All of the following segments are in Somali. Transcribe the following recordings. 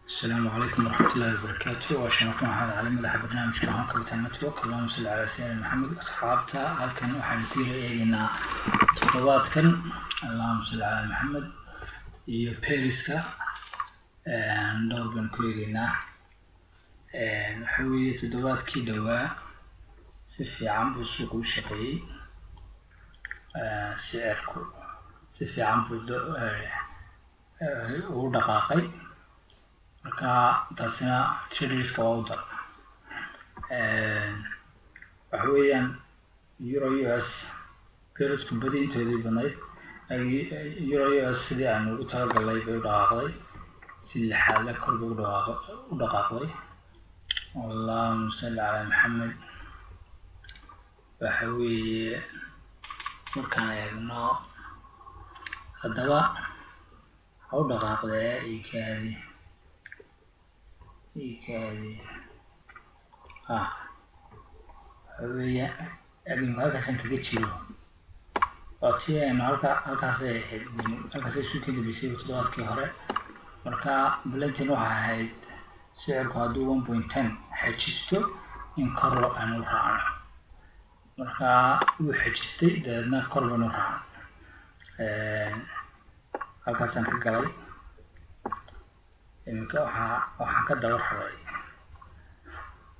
Asalaamu calaykum waraxmatullaahi wabarakaatu. Waa Shamaka Maxamed Cali, madaxa barnaamijka Home Capital Network. Allahuma salli calaa sayidina Maxamed. Asxaabta, halkan waxaynu ku yara eegeynaa toddobaadkan, allahuma salli calaa Maxamed, iyo pairska dhowr baan ku eegeynaa. Waxa weeye, toddobaadkii dhowaa si fiican buu suuqa u shaqeeyey, sicirku si fiican buu ugu dhaqaaqay. Marka taasina traderska waa u dar. Waxa weeyaan, euro US pairsku badi intoodii badnayd, euro US sidii aan ugu talagalnay bay u dhaqaaqday, si lixaadle kor bay u dhaqaaqday. Allahuma salli calaa Maxamed. Waxa weeye, markaan eegno haddaba ha u dhaqaaqdee, ikaadi, ikaadi. Ah, waxa weeye, imika halkaasaan kaga jiro. Waa tii aynu halka halkaasay ahayd, halkaasay isu ka dambeysay toddobaadkii hore. Marka balantin waxay ahayd sicirku hadduu 1.10 xajisto in kor aynu raacno. Marka wuu xajistay, dabeedna kor baynu raacno. Halkaasaan ka galay. Iminka waxaan ka daba raray,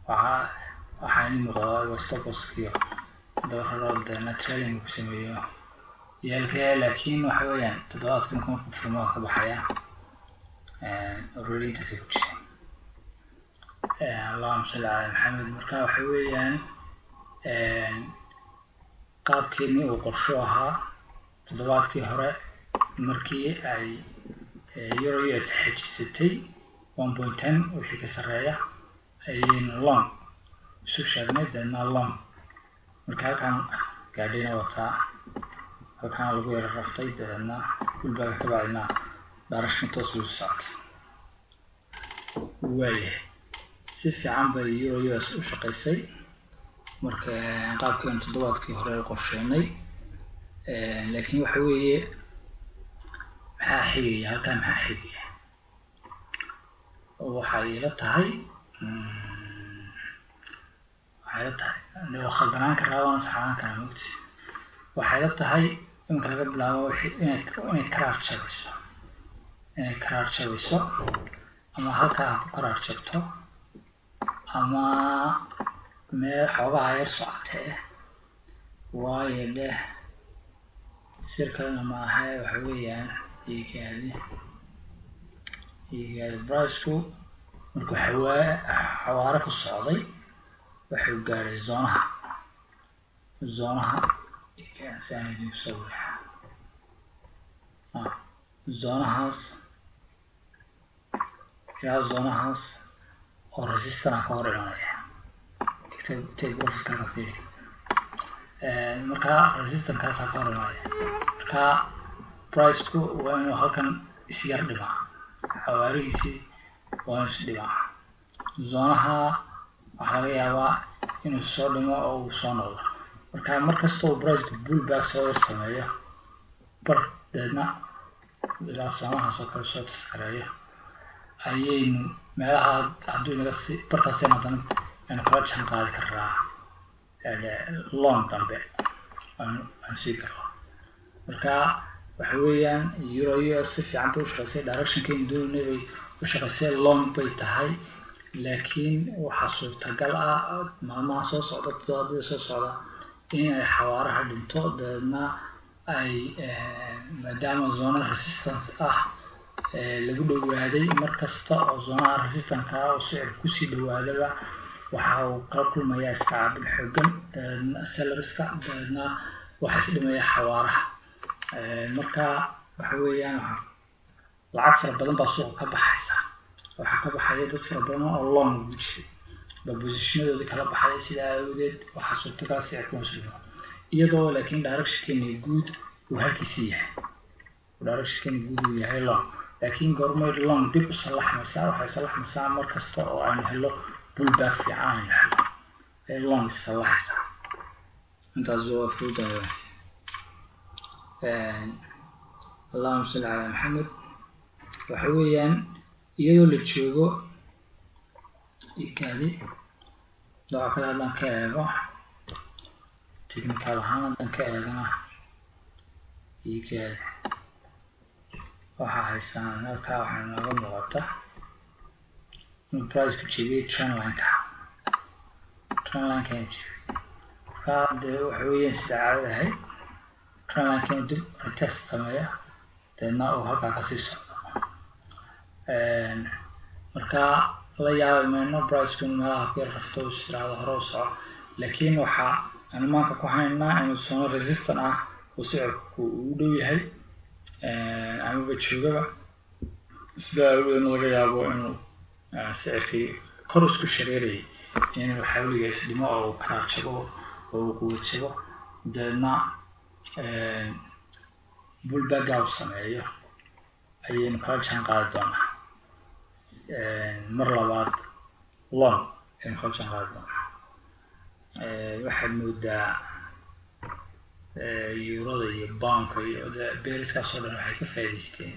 waxaa ini muuqda stop losskiyo daba raro, dabeedna trailing ku sameeyo yeelkee. Laakiin waxa weeyaan, toddobaadkan markuu furmo waa ka baxaya. Already intaasay ku jirtay. Allahuma salli calaa Maxamed. Marka waxa weeyaan, qaabkeenii uu qorsho ahaa toddobaadkii hore, markii ay euro US xejisatay 1.10 wixii ka sarreeya, ayaynu long isu sheegnay. Deedna long marka halkan gaadhina wataa, halkaana lagu yaro raftay, dabeedna pullbacka ka bacdina direction toos buu socotay. Waayahay, si fiican bay euro US u shaqaysay. Marka qaabkeen toddobaadkii hore u qorsheynay, laakiin waxa weeye, maxaa xigaya halkan? Maxaa xigaya? Waxay ila tahay, waxay ila tahay, waa khaldanaan karaa, waan saxanaan karaa, mogtis. Waxay ila tahay iminka laga bilaabo inay karaar jabayso, inay karaar jabayso, ama halkaa ha ku karaar jabto ama meel xoogaha yar socotee. Waayo dheh, sir kalena maahe. Waxa weeyaan, ikaadi, ikaadi, priceku markuu xawaare ku socday, wuxuu gaadhay zoneaha saan idinku sawira, zoneahaas ilaa zoneahaas oo resistance ka hor imanaya. Take profit ka fiiri. Marka resistance-kaasaa ka hor imanaya. Marka priceku waa inuu halkan isyar dhimaa, xawaarihiisii waa inuu isdhimaa. Zoneaha waxaa laga yaabaa inuu soo dhimo oo uu soo noqdo. Marka markasta uu priceku pullback soo yar sameeyo bar, deedna ilaa zoneahaas oo kale soo taskareeyo, ayaynu meelaha hadduu inaga si bartaasaynu haddana aynu kala jaan qaadi karnaa long dambe aan sii karno. Marka waxa weeyaan, euro US si fiican bay u shaqaysay, directionkaynu doonay bay u shaqaysay, long bay tahay. Laakiin waxaa suurtagal ah maalmaha soo socda, toddobaadada soo socda, in ay xawaaraha dhinto, dabeedna ay, maadaama zone resistance ah lagu dhowaaday, mar kasta oo zoneaha resistance ah oo sicir kusii dhawaadaba, waxa uu kala kulmayaa iska caabin xoogan, dabeedna sellerska, dabeedna waxa isdhimaya xawaaraha. Marka waxa weeyaan, lacag fara badan baa suuqa ka baxaysa. Waxaa ka baxaya dad fara badan oo long ugu jiray baa positionadoodii kala baxaya. Sidaa aawadeed waxaa suurtagal sicirka hoos dhimo, iyadoo laakiin directionkeena guud uu halkiisii yahay, directionkeena guud uu yahay long. Laakiin goormay long dib u sallaxmaysaa? Waxay sallaxmaysaa mar kasta oo aynu helo pullback fiican, aynu helo ay long sallaxaysaa. Intaas waa fududahay. Allahuma salli calaa Maxamed. Waxa weeyaan, Iyadoo la joogo ikaadi nooca kale haddaan ka eego, technical ahaan haddaan ka eegana, ikaadi waxaa haysaan halkaa, waxaa nooga muuqata inuu price ku jebiyey trendline-ka. Trendline-ka inuu jebiyey, markaa dee waxa weeyaan saacada ahayd trendline-ka inuu dib retest sameeya, deedna uu halkaa kasii socdo. Marka la yaabi mayno price-ku inuu meelaha ku yar rafto, is tiraahdo hore u soco, laakiin waxaa aan maanka ku haynaa inuu zone resistance ah uu sicirku ugu dhow yahay amaba joogaba. Sidaa awgeedna laga yaabo inuu sicirkii kor isku shareerayay inuu xawliga isdhimo oo uu karaar jabo oo uu quwad jabo, dabeedna pullback-ga uu sameeyo ayaynu kala jaan qaadi doonaa. Mar labaad long ayaynu kala jaan qaadi doonaa. Waxaad moodaa eurada iyo poundka iyo pairskaas oo dhan waxay ka faa'iidaysteen,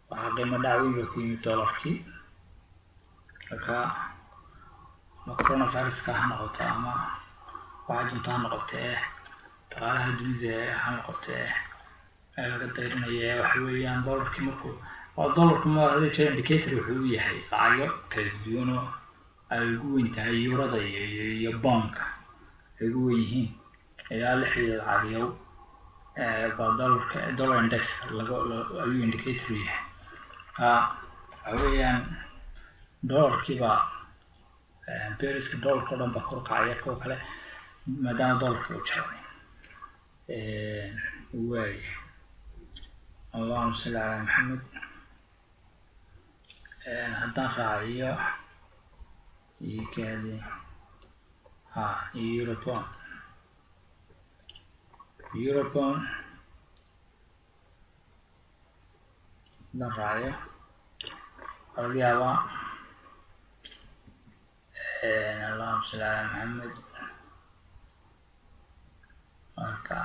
waxaa qiimo dhac weyn baa ku yimid dollarkii. Marka ama coronaviruska ha noqoto ama waxa dunta ha noqotee, dhaqaalaha dunida ha noqotee, ee laga dayrinaya waxa weeyaan dollarkii. Markuu waa dollarku ma hada jeer indicator wuxuu u yahay lacago kala duwan oo ay ugu weyn tahay eurada iyo poundka ay ugu weyn yihiin. Ilaa lixda lacagyow baa dollarka, dollar index laga ayuu indicator u yahay. Marka waxa weeyaan dollarkii baa, pairska dollarka o dhan baa kor kacaya kuwa kale, maadaama dollarka uu jabay. Waaya, allahuma salli calaa Maxamed. Haddaan raaciyo ikaadi ha euro pound, euro pound haddaan raaciyo, waxaa laga yaabaa, allahuma salli calaa Maxamed, marka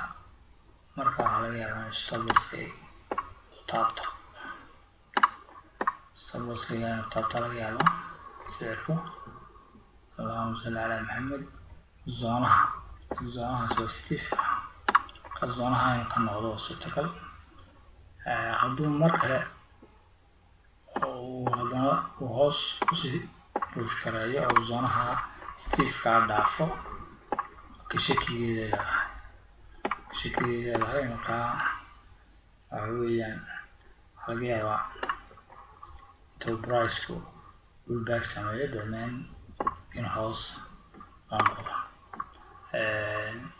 waxaa laga yaabaa in stop loss u taabto, stop losskiga inuu taabto laga yaabaa sicirku. Allahuma salli calaa Maxamed. Zoneaha, zoneahaas waa stiff. Ka zoneaha inuu ka noqdo waa suurtagal. Hadduu mar kale uu haddana uu hoos usii push gareeyo oo zoneaha stiffkaa dhaafo, ka shakigeeda leedahay, ka shakigeeda leedahay. Markaa waxa weeyaan waxaa laga yaabaa intuu priceku pullback sameeyo, dabeedna in hoos loo noqdo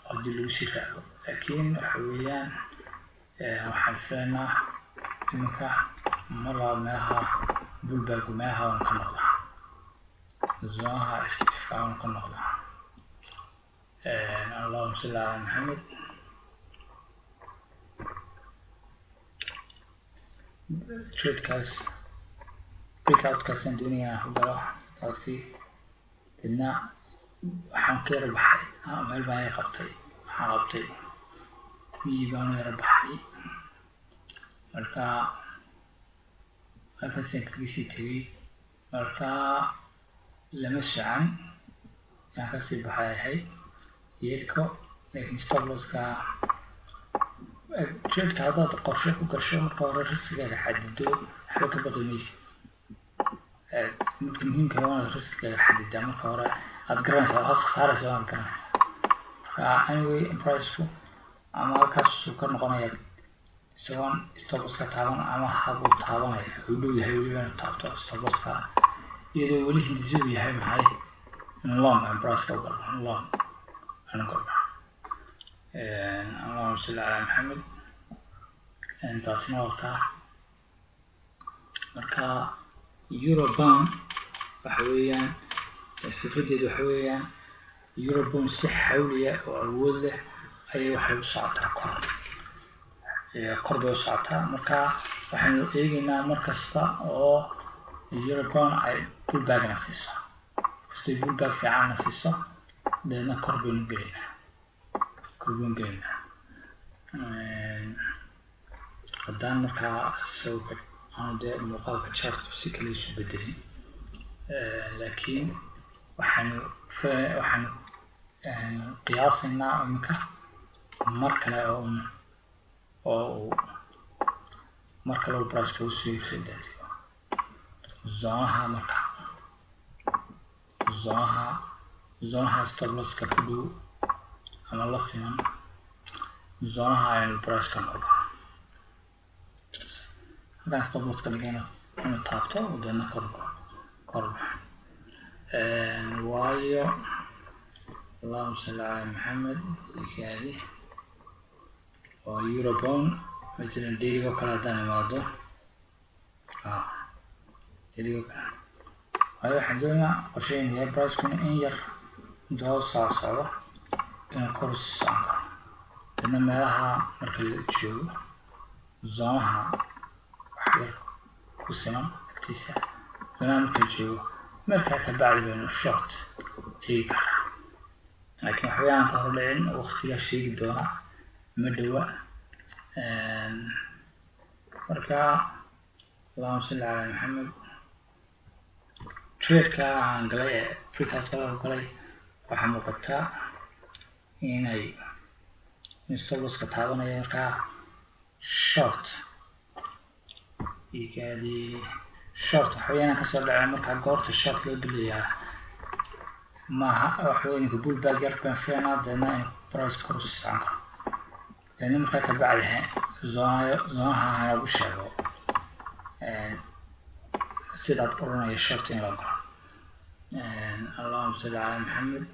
haddii lagu sii raago. Laakiin waxa weeyaan waxaan filaynaa iminka mar labaad meelaha pullback, meelaha waan ka noqdaa, zoneaha stiffka waan ka noqdaa. Allahuma salli calaa Maxamed. Tradekaas breakoutkaasaan doonaya inaan ku galo outkii, deedna waxaan ka yara baxay, meel baan yar qabtay, waxaan qabtay miyi baan u yara baxay. Marka halkaasaan kaga sii tegay. Marka lama socan yaan kasii baxay ahayd yeelko, laakiin stop losska tradeka haddaad qorshe ku gasho, marka hore riskigaaga xadido, waxba ka baqi maysid. Midka muhiimka waa inaad riskigaaga xadidaa marka hore, aad garanaysaa waxaad khasaaraysa, waad garanaysaa. Marka anyway, priceku ama halkaasuu ka noqonaya isagoon stop losska taaban, ama habuu taabanaya, wuxuu dhow yahay weliba inuu taabto stop losska, iyadoo weli hindisigu yahay maxay in long aan priceka u galno, long aan u galno. Allahuma salli calaa Maxamed. Taasina wataa. Marka euro pound waxa weeyaan fikraddeedu waxa weeyaan euro pound si xawliya oo awood leh ayay waxay u socotaa kor, kor bay u socotaa. Marka waxaynu eegeynaa mar kasta oo euro pound ay pullbackna siiso, kastay pullback fiicanna siiso, dabeedna kor baynu gelaynaa, kor baynu gelaynaa. Haddaan markaa sawirka Aanu dee muuqaalka chartku si kale isu bedelin, laakiin waxaanu qiyaasaynaa iminka mar kale oo uu mar kale uu price usoo soo daadiyo zonaha. Marka zonaha stop losska ku dhow ama la siman zonaha aynu price ka noqdo, haddaan stop losska dhigayno inuu taabto oo deedna kor. Waayo, allahuma salli calaa Maxamed, ikaadi, waa euro pound. Masalan daily oo kale haddaan imaado, daily oo kale, waayo waxaan doonayaa qorsheynaya pricekuna in yar intuu hoos soo socdo inuu kor usii socon karo. Deedna meelaha marka la joogo, zonaha wax yar ku siman agtiisa, zonaha marka la joogo, markaa ka bacdi baynu short eegi karaa. Laakiin waxba aan ka hor dhicin, waqtigaa sheegi doona, ma dhowa. Marka, allahuma salli calaa Maxamed, tradeka aan galay ee breakout galay waxaa muuqataa inay stop losska taabanaya. Markaa short igaadi, short waxa weeyaan kasoo dhacay. Markaa goorta short loo geliyaa maaha waxa weya ninka pullback yar baan filanaa, deedna in price kor usii socon karo. Deedna markaa ka bacdi zonaha hanagu sheego sidaad oranaya short in loo galo. Allahuma salli calaa Maxamed.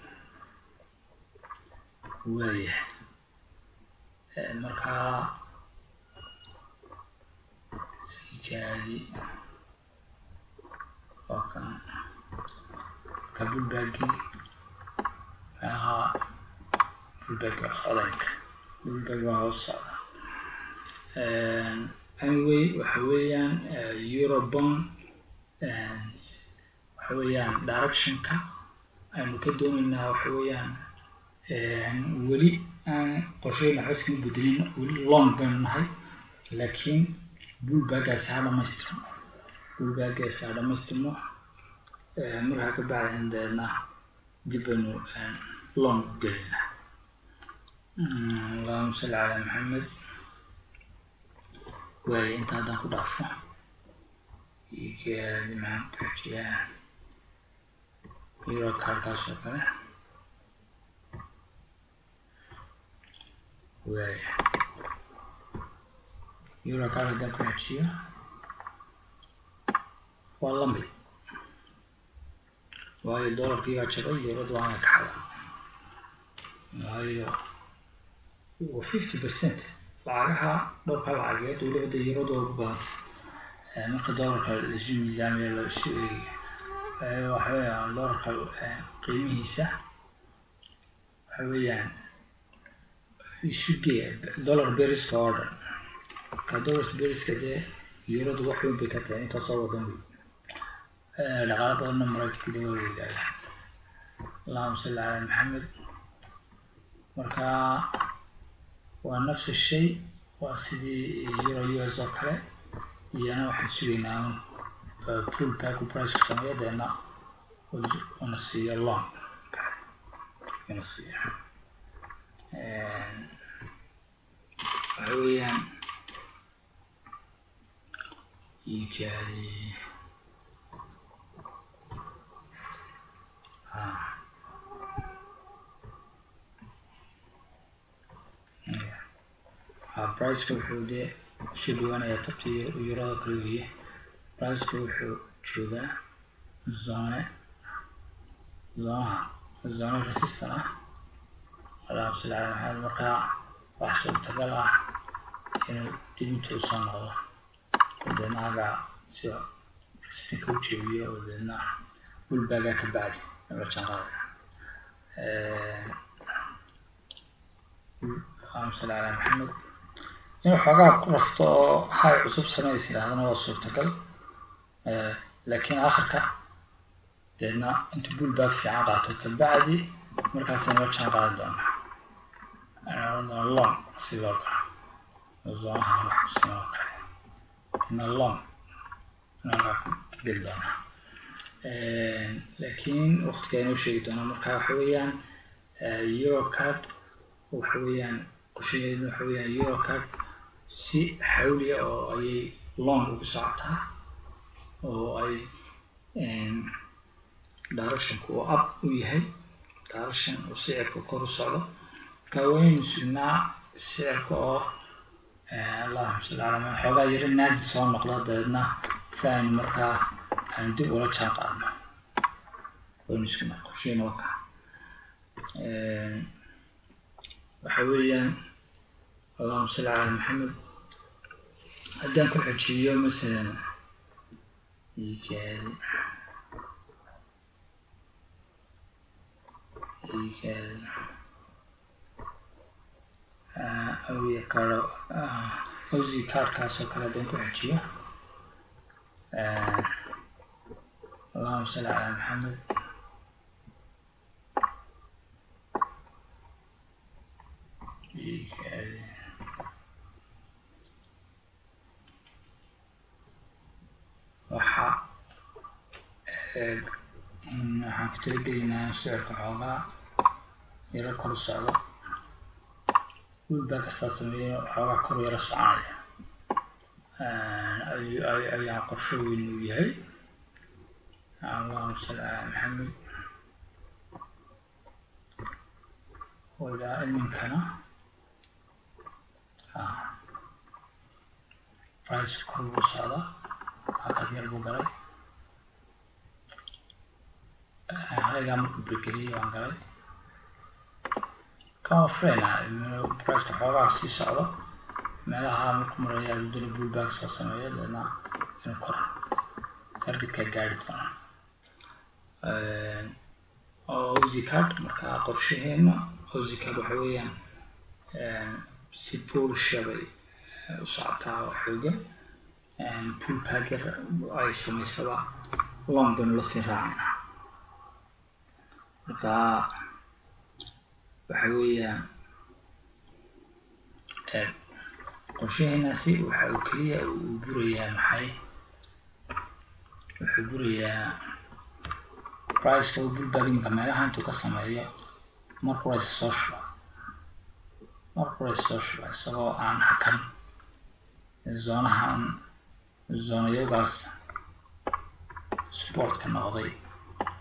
Waayahay, markaa igaadi, waa kan. Marka pullbackii meelaha pullback waa socda, pullback waa hoos socda. Anyway, waxa weeyaan euro pound waxa weeyaan directionka aynu ka doonaynaa. Waxa weeyaan weli aan qorsheyn waxba iskama bedelin, weli long baynu nahay, laakiin pullbackgaasi ha dhamaystirmo, pullbackgaasi ha dhamaystirmo. Markaa ka bacdin deedna dib baynu long gelinaa. Allahuma salli calaa Maxamed. Waayo, inta haddaan ku dhaafo, igaadi, maxaan ku xijiyaa? Euro CADkaas oo kale. Waaya, euro CAD haddaan ku xijiyo waa lamid, waayo dollarkii baa jabay, euradu waana kaxda, waayo waa 50% lacagaha dhowrka lacageed. Weliba dee euradu waa ugu badan marka dollarka laisu miisaamayo, la isu eegayo. Waxa weeyaan dollarka qiimihiisa waxa weeyaan isu gee dollar pairska oo dhan. Marka dollar pairska dee euradu wax weyn bay ka tahay intaasoo wadan wey, dhaqaalo badanna Maraykanka dee waa wadaaga. Allahuma salli calaa Maxamed. Marka waa nafsi shay, waa sidii euro US oo kale. Iyana waxaan sugaynaa pullback uu price sameeyo, deedna una siiyo long, una siiyo. Waxa weeyaan ikaadi, priceka wuxuu dee kusoo dhawaanayaa tabta eurada kale weeye. Priceka wuxuu joogaa zone, zonaha zone resistance ah. Allahuma salli calaa Maxamed. Markaa wax suurtagal ah inuu dib inta usoo noqdo, deedna hagaa si resistance u jebiyo, oo deedna pullbacka ka bacdi la jaan qaadaya. Allahuma salli calaa Maxamed. Inuu xoogaa ku rafto oo high cusub sameys yidhahdana waa suurtagal, laakiin akhirka deedna intuu pullback fiican qaato kabacdi markaasaynu la jaan qaadi doonaa long si loo galo zonaha wax kusiman oo kale, deedna long. Halkaa ku geli doonaa, laakiin waqtiga inoo sheegi doonaa. Marka waxa weeyaan EURCAD, waxa weeyaan qorshaheedu waxa weeyaan EURCAD si xawliya oo ayay long ugu socotaa oo ay directionku uu up u yahay, direction uu sicirka kor u socdo. Marka waynu sugnaa sicirka oo, allahuma salli ala, xoogaa yaro naazil soo noqda, dabeedna si aynu markaa aynu dib ula jaan qaadno. Waynu sugnaa. Qorsheena waa kaa. Waxa weeyaan, allahuma salli cala Maxamed, haddaan ku xujiyo masalan ijaadi awiya karo Aussie CADkaas oo kale haddaan ku xujiyo, allahuma salli cala Maxamed, ijaadi waxa waxaan ku talagelinaa sicirka xoogaa yaro kor u socdo, pullback kastaa sameeyo, xoogaa kor yaro soconaya ayaa qorsho weyn uu yahay. Allahuma salli cala Maxamed. Ilaa iminkana price kor buu socdaa, halkaas yar buu galay. Halkaa markuu break-geliyay waan galay. Kama frena priceka xoogaa sii socdo, meelaha markuu maraya duna pullback soo sameeyo, deedna inuu kor targetka gaari doono Aussie CAD. Marka qorshaheena Aussie CAD waxa weeyaan si bullish bay u socotaa oo xoogan. Pullback yar ay samaysaba long baynu lasii raacayna. Marka waxa weeyaan qorshaheenaasi waxa uu keliya uu burayaa maxay? Wuxuu burayaa priceka uu pullback imika meelaha intuu ka sameeyo, markuu soo shubo isagoo aan hakan zonahan, zonayagaas supportka noqday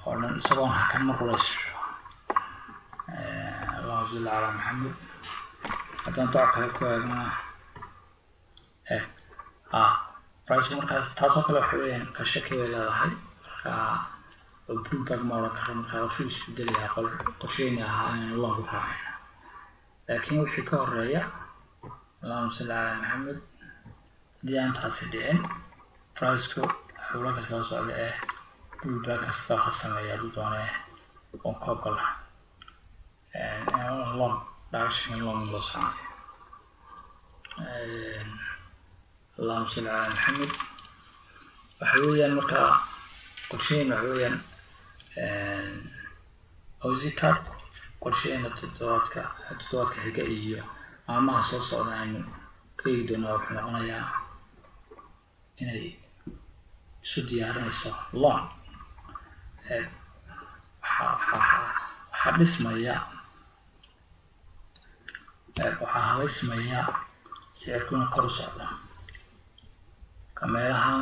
oo dhan, isagoon hakan markuu shubo. Allahuma salli calaa Maxamed. Haddaan doc kale ku eegna, price markaas taasoo kale waxa weeyaan ka shaki bay leedahay. Marka pullback ma odhan karo. Marka qorshuhu isbedelayaa, qorsheeni ahaa inaan long u raacayna. Laakiin wixii ka horeeya, allahuma salli calaa Maxamed, haddii aan taasi dhicin, priceku xowlo kasta socda ee pullback kasta ha sameeya hadduu doonee, waan ka ogola long direction, long loo soconayo. Allahuma salli calaa Maxamed. Waxa weeyaan marka qorsheyn waxa weeyaan Aussie CAD, qorsheena toddobaadka xiga iyo maalmaha soo socda aynu ka eegi doonaa wuxuu noqonayaa inay isu diyaarinayso long. Waxaa dhismaya, waxaa habaysmaya sicirkuna kor u socdo. Ka meelahan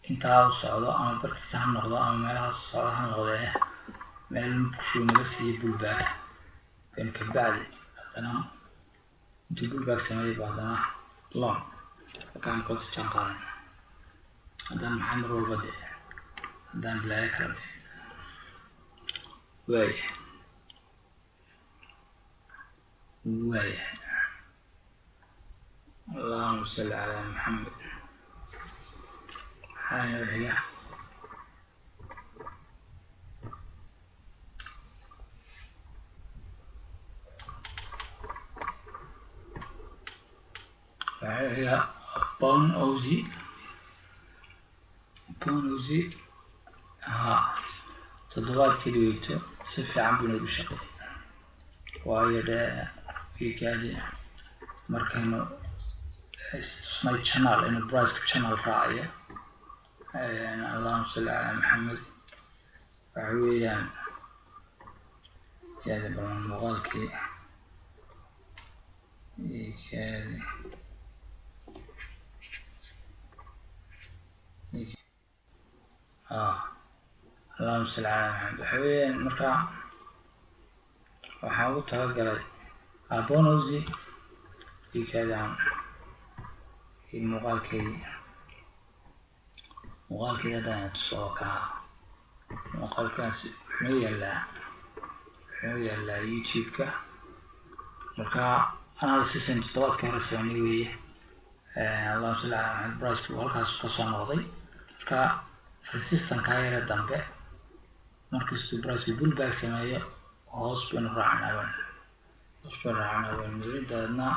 intaa u socdo ama bartiisa ha noqdo ama meelahaas socdo ha noqdee, meel markuu naga siiyo pullback baynu kabacdi haddana intuu pullback sameeyay ba haddana long halkaan kala sii jaan qaadana. Haddana maxaa mar walba dee haddaan bilaayo kala dhicin. Waayahay. Allahuma salli calaa Maxamed. Maxaa inoo xiga? Waxaa xiga pound Aussie. Pound Aussie ha toddobaadkii dhaweyto si fiican buu inoogu shaqeeyay, waayo dhee wiikaadi markaynu istusnay channel inuu priceku channel raacayo. Allahuma salli calaa Maxamed. Waxa weeyaan yaada balan muuqaalkii ikaadi. Allahuma salli calaa Maxamed. Waxa weeyaan marka waxaan ugu talagalay abonosi ikaadaan muuqaalkeedii. Muuqaalkeedi haddaan tuso oo kaa muuqaalkaas wuxuu yaalaa YouTube-ka. Marka analysis toddobaadka hore sameynay weeye. Allahuma salli calaa Maxamed. Price buu halkaas kasoo noqday. Marka resistance-ka yare dambe markastuu price pullback sameeyo, hoos baynu raacnaa, hoos baynu raacnaa baynu niri. Dabeedna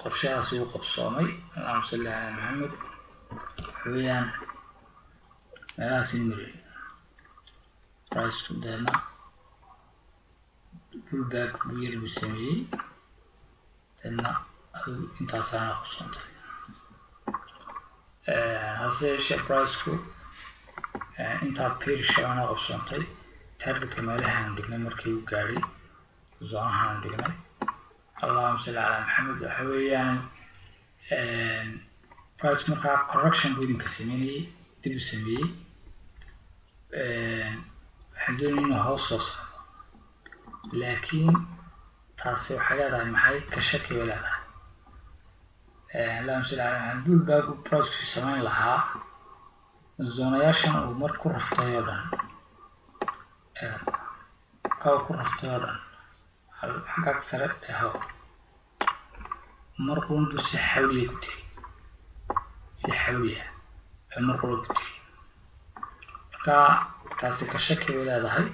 qorshahaas wuu qabsoomay. Allahuma salli calaa Maxamed. Waxa weeyaan meelahaas in marin price, dabeedna pullback buu yar buu sameeyey. Dabeedna adigu intaasaana qabsoontay. Hase yeeshee priceku intaa bearish aana qabsoontay. Targetka meelahaan dhignay markii uu gaadhay, zonahaan dhignay. Allahuma salli calaa Maxamed. Waxa weeyaan price markaa correction buu idinka sameynayay, dib u sameeyey. Waxaan doonaya inuu hoos soo socdo, laakiin taasi waxay leedahay maxay ka shaki bay leedahay. Allahuma salli calaa Maxamed. Pullback uu priceku sameyn lahaa, zonayaashan uu mar ku raftay oo dhan, ka ku raftay oo dhan xagga sare dheho, mar qurun buu si xawliya ku tegey, si xawliya ayuu mar qura ku tegey. Marka taasi ka shaki bay leedahay.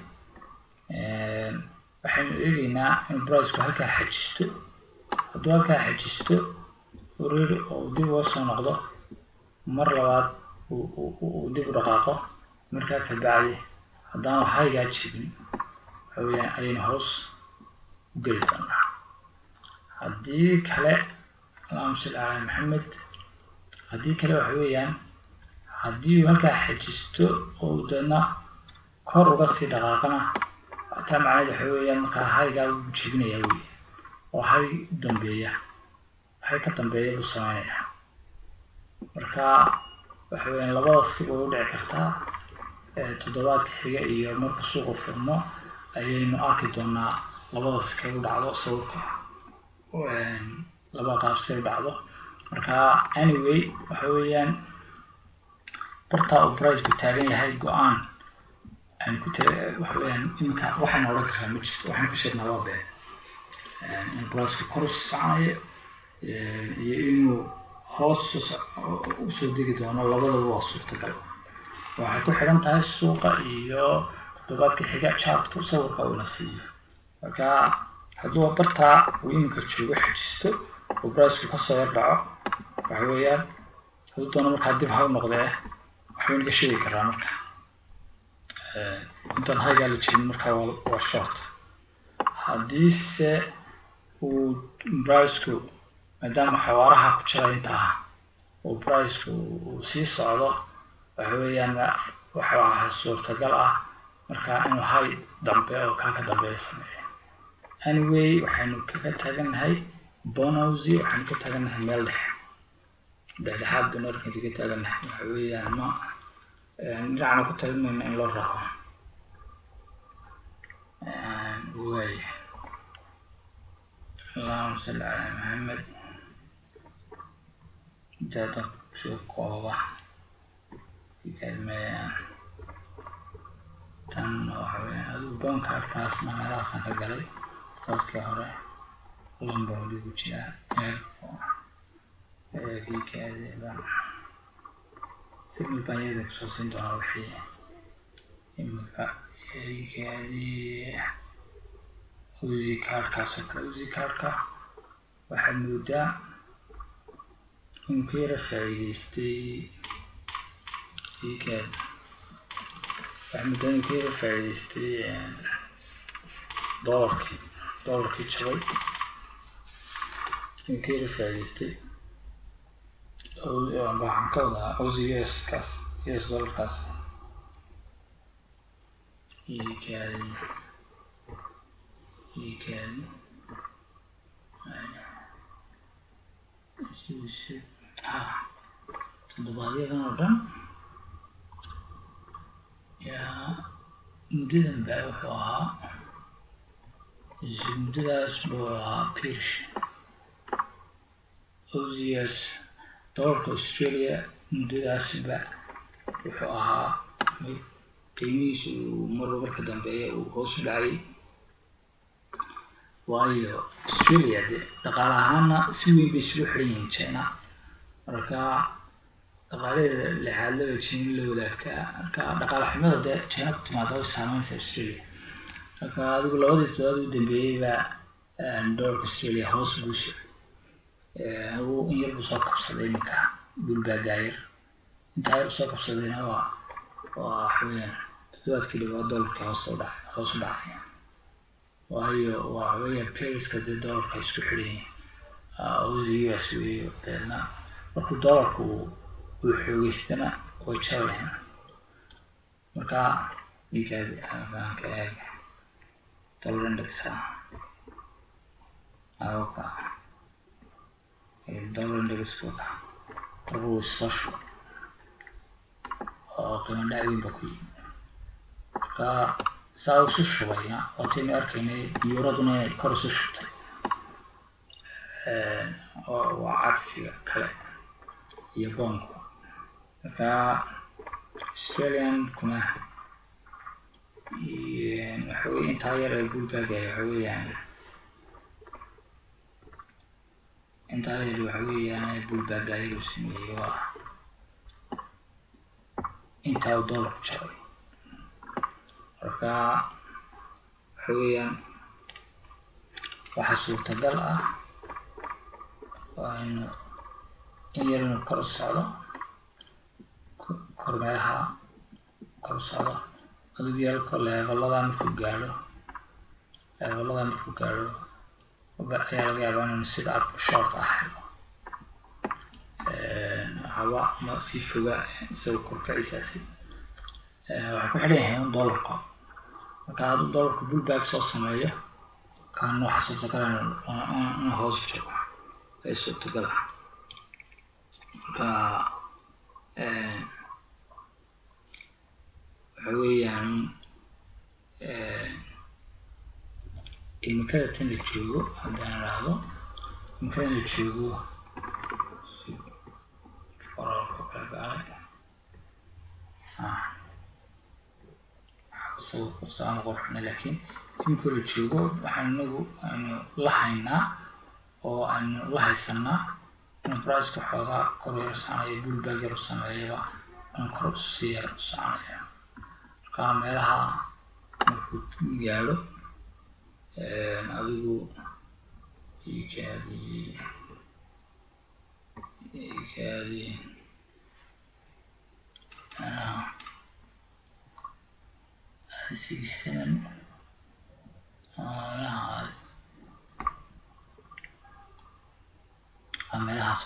Waxaynu eegeynaa inuu priceku halkaa xajisto. Hadduu halkaa xajisto urir oo dib uga soo noqdo, mar labaad uu dib u dhaqaaqo, markaa kabacdi haddaanu highgaa jebin, waxa weeyaan ayaynu hoos u geli doonaa. Haddii kale, allahuma salli calaa Maxamed, haddii kale waxa weeyaan haddii uu halkaa xajisto oo uu deedna kor uga sii dhaqaaqana, taa macnaheed waxa weeyaan markaa highgaa wuu jebinayaa wey, oo high u dambeeya, high ka dambeeya buu sameynayaa. Marka waxa weeyaan labada si way u dhici kartaa. Toddobaadka xiga iyo marka suuqa furmo ayaynu arki doonaa labada sikay u dhacdo, sawirka laba qaab say u dhacdo. Marka anyway, waxa weeyaan bartaa uu priceku taagan yahay go-aan aan ku tala waxa weeyaan iminka waxaan odhan karaa ma jirto. Waxaan ka sheegnaa waa been in priceku kor u soconayo iyo inuu hoos usoo degi doono, labadaba waa suurtagal. Waxay ku xidhan tahay suuqa iyo toddobaadka xiga chartku sawirka uu ina siiyo. Marka hadduu bartaa uu iminka joogo xajisto oo priceku kasoo yar dhaco, waxa weeyaan hadduu doono markaa dib ha u noqdee, waxbaynu ka sheegi karaa. Marka intaan highgaa la jebin markaa waa short. Haddiise uu priceku, maadaama xawaaraha ku jira intaa, uu priceku uu sii socdo, waxa weeyaan waxa suurtagal ah marka inuu high dambe oo kaa ka dambeeya sameeyo. Anyway, waxaynu kaga taagannahay bonosi, waxaynu ka taagannahay meel dhexe, dhexdhexaad baynu arrinka ka taagannahay. Waxa weeyaan ma dhinacna ku talinayna in loo raaco waay. Allahuma salli calaa Maxamed. Intaada kusoo kooba kaalmeeyaan tan waxa weeyaan adigu boonka halkaasna meelahaasaan ka galay sanadkii hore. Long baa weli ku jiraa. Eegikaadeba signal baan iyada kusoo siin doonaa. Wixii imika eegikaadii Aussie CADkaas oo kale, Aussie CADka waxaad moodaa inuu ka yara faa'iideystay ikaad, waxaad moodaa inuu ka yara faa'iideystay dollarkii jabay inuu ka yara faa'iideystay. Waxaan ka wadaa Aussie US kaas. US dollarkaas ikaadi ikaadi ha toddobaadyadan oo dhan yaa muddadan ba wuxuu ahaa, muddadaas buu ahaa bearish. Aussie dollarka Australia muddadaasba wuxuu ahaa mid qiimihiisu uu marba marka dambeeya uu hoos u dhacay, waayo Australia de dhaqaale ahaana si weyn bay isugu xiran yihiin China. Marka dhaqaalaheeda lixaadla bay China la wadaagtaa. Marka dhaqaale xumada dee China ku timaada way saameynaysa Australia. Marka adigu labadii toddobaad u dambeeyey baa dollarka Australia hoos buu socday. In yar buu soo kabsaday iminka, pullback-gaa yar intaa yar usoo kabsadayna waa waxa weeyaan toddobaadkii dhawaa dollarka hoos u dhacay, hoos u dhacay, waayo waxa weeyaan pairska dee dollarka isku xidhan yihiin Aussie US weeyo. Deedna markuu dollarku uu xoogeystana way jabayaan. Marka ikaadi halkaan ka eeg dollar index ah agoka dollar index ka markuu soo shubay oo qiimo dhac weyn ba ku yimi. Marka saa isu shubayna waataynu arkaynay euraduna inay kor isu shubtay, waa cagsiga kale iyo poundku. Marka Australian kuna waxa weye intaa yar ee pullback-ga waxa weeyaan intaa yar waxa weeyaan pullback-ga yar uu sameeyey waa intaa uu dollarku jabay. Marka waxa weeyaan waxaa suurtagal ah waa inu in yar inuu kor u socdo, kor meelaha kor u socdo. Adigu yarko levelada markuu gaadho, levelada markuu gaadho ayaa laga yaabaa inuu sida short ah helo haba ma sii foga isaga korkaciisaasi. Waxaa ku xidhan yahay un dollarka. Marka hadduu dollarku pullback soo sameeyo, kan waxa suurtagal inuu hoos jabo ay suurtagal ah. Marka waxa weeyaan imikada tan la joogo, haddaan idhaahdo imikadan la joogo qoraalka kala gaalay saan qurxina, laakiin imika la joogo waxaan inagu aynu la haynaa oo aynu la haysanaa inuu priceka xoogaa kor yar soconayo, pullback yar u sameeyaba inuu kor usii yar soconayo. Marka meelaha markuu gaadho, adigu ikaadi ikaadi meelaha 67 meelahaas, meelahaas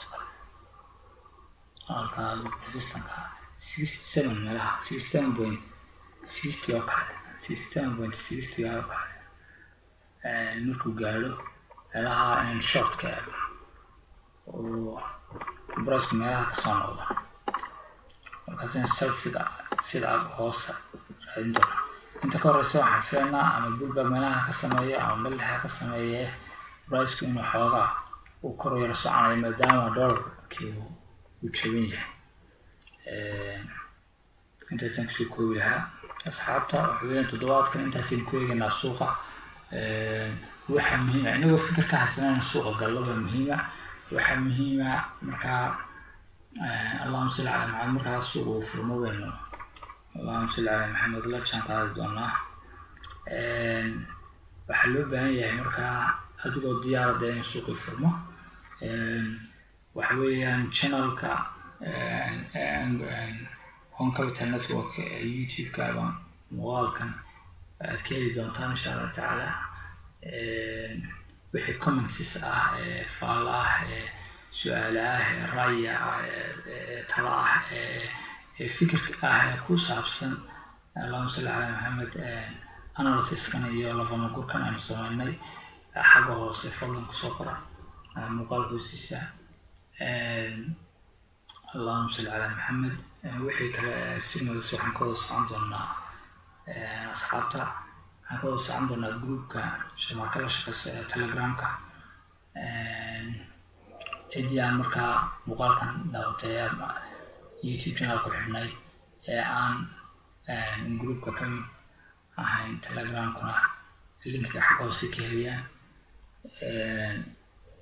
oo kale, halka resistanceka 67, meelaha 67.60 oo kale, 67.60 oo kale markuu gaadho meelaha in short ka eego oo priceka meelaha kasoo noqdo, markaas in sell sida hoosa raadin doona. Inta ka horeysa waxaan filaynaa ama pullback meelaha ka sameeyo ama meel dhexe ka sameeye, priceku inuu xoogaa uu kor yaro soconayo maadaama dollarkii uu jaban yahay. Intaasaan kusoo koobi lahaa, asxaabta. Waxa weeyaan toddobaadkan intaasaynu ku eegaynaa suuqa. Waxaa muhiima inagoo fikir ka haysanayna suuqa gallo baa muhiima. Waxaa muhiima markaa, allahuma salli calaa Maxamed, markaa suuqa uu furmo baynu, allahuma salli calaa Maxamed, la jaan qaadi doonaa. Waxaa loo baahan yahay markaa adigoo diyaara dee in suuqii furmo. Waxa weeyaan channelka Home Capital Network YouTube-ka ama muuqaalkan aad ka heli doontaan insha Allah tacaala. Wixii comments ah, ee faal ah, ee su-aale ah, ee ra'yi ah, ee talo ah, ee Ee fikirka ah ee ku saabsan, allahuma salli calaa Maxamed, analysiskan iyo lafanagurkan aynu sameynay, xagga hoose fadlan kusoo qora muuqaalka hoostiisa. Allahuma salli calaa Maxamed. Wixii kale signals waxaan ka wada socon doonaa, asxaabta, waxaan ka wada socon doonaa groupka Sharmaarka la shaqeysa ee Telegramka. Ciddii aan markaa muuqaalkan daawatay ee YouTube channel ku xidhnay ee aan groupka ka mid ahayn Telegramkuna, linkiga xagga hoose ka heliyaan.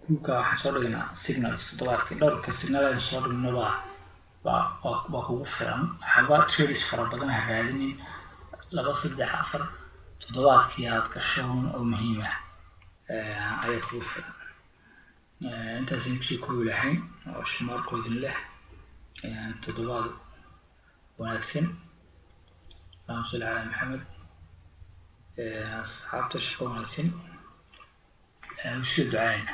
Groupka waxaan soo dhignaa signals toddobaadkii. Dhowrka signal aynu soo dhigno baa kugu filan. Waxba trades fara badan ha raadinin. Laba, saddex, afar toddobaadkii aad gasho oo muhiim ah ayaa kugu filan. Intaasaynu kusoo koobi lahayn oo Sharmaarkoodin leh toddobaad wanaagsan. Allahuma salli calaa Maxamed. Asxaabta, shaqo wanaagsan, usoo ducaayna.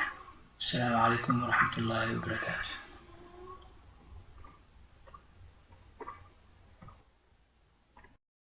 Asalaamu calaykum waraxmat ullaahi wabarakaatu.